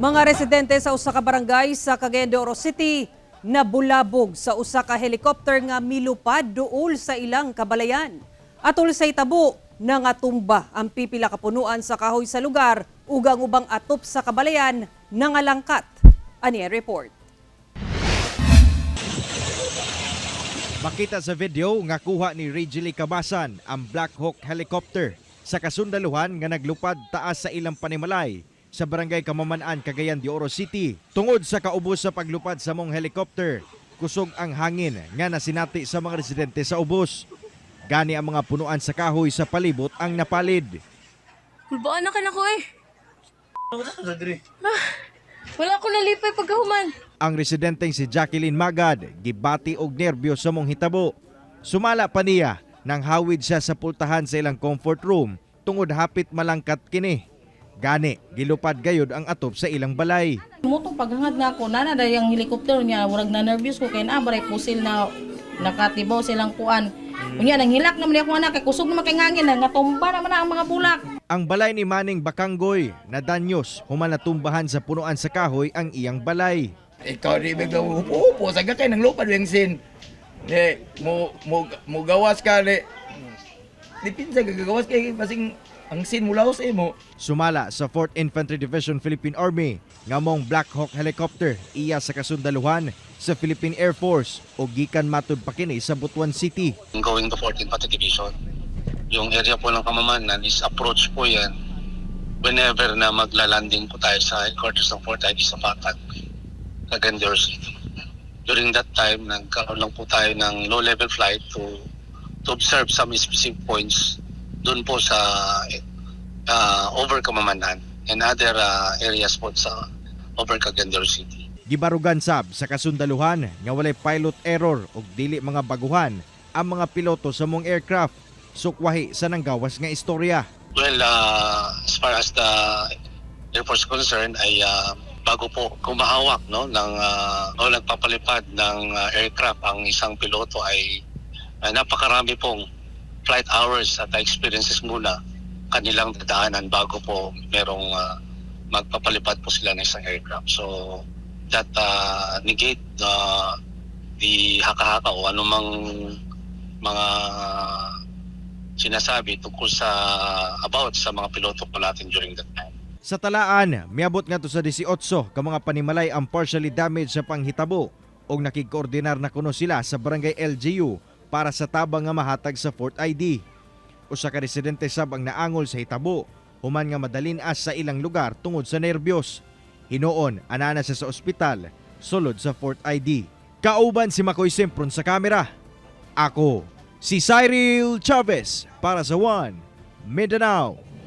Mga residente sa usa ka barangay sa Cagayan de Oro City nabulabog sa usa ka helicopter nga milupad duol sa ilang kabalayan. Atol sa itabo, nangatumba ang pipila ka punuan sa kahoy sa lugar ug ang ubang atop sa kabalayan nangalangkat. Ani ang report. Makita sa video nga kuha ni Reggie Cabasan ang Black Hawk helicopter sa kasundaluhan nga naglupad taas sa ilang panimalay sa barangay Kamaman-an, Cagayan de Oro City. Tungod sa kaubos sa paglupad sa mong helicopter, kusog ang hangin nga nasinati sa mga residente sa ubos. Gani ang mga punuan sa kahoy sa palibot ang napalid. Kulbaan na ka na ko eh. Ah, wala ko nalipay pagkahuman. Ang residenteng si Jacqueline Magad gibati og nerbyo sa mong hitabo. Sumala pa niya nang hawid siya sa pultahan sa ilang comfort room tungod hapit malangkat kini. Gani, gilupad gayod ang atop sa ilang balay. Motong paghangad na ako, nana dahil ang helicopter niya, murag na nervous ko kay naa baray pusil na nakatibaw silang kuan. Unya nanghilak naman ni ako anak kay kusog naman kay ngangin na ngatumba naman na ang mga bulak. Ang balay ni Maning Bakanggoy na danyos human natumbahan sa punuan sa kahoy ang iyang balay. Ikaw di bigla upo-upo sa kay nang lupad yung sin. Di mo mo mo gawas ka di. Di pinsa gagawas kay basing ang sin mo laos eh mo. Sumala sa 4th Infantry Division Philippine Army nga mong Black Hawk helicopter iya sa kasundaluhan sa Philippine Air Force o gikan matud pa kini sa Butuan City. Going to 4th Infantry Division. Yung area po ng Kamamanan is approach po yan whenever na magla-landing po tayo sa headquarters ng 4th ID sa Facat, Cagayan de Oro City. During that time, nagkaroon lang po tayo ng low-level flight to observe some specific points doon po sa over Kamamanan and other areas po sa over Cagayan de Oro City. Gibarugan sab sa kasundaluhan nga walay pilot error ug dili mga baguhan ang mga piloto sa mong aircraft, sukwahi sa nanggawas nga istorya. Well, as far as the Air Force concerned ay bago po kumahawak, no, ng o nagpapalipad ng aircraft ang isang piloto ay napakarami pong flight hours at experiences muna kanilang dadaanan bago po merong magpapalipad po sila ng isang aircraft. So that negate the haka-haka o anumang mga sinasabi tungkol sa about sa mga piloto po natin during that time. Sa talaan, miabot nga to sa 18 ka mga panimalay ang partially damaged sa panghitabo og nakigkoordinar na kuno sila sa barangay LGU para sa tabang nga mahatag sa 4th ID. Usa ka residente sab ang naangol sa hitabo human nga madalin-as sa ilang lugar tungod sa nerbiyos. Hinuon, anana siya sa ospital, sulod sa 4th ID. Kauban si Makoy Sempron sa kamera. Ako, si Cyril Chavez para sa One Mindanao.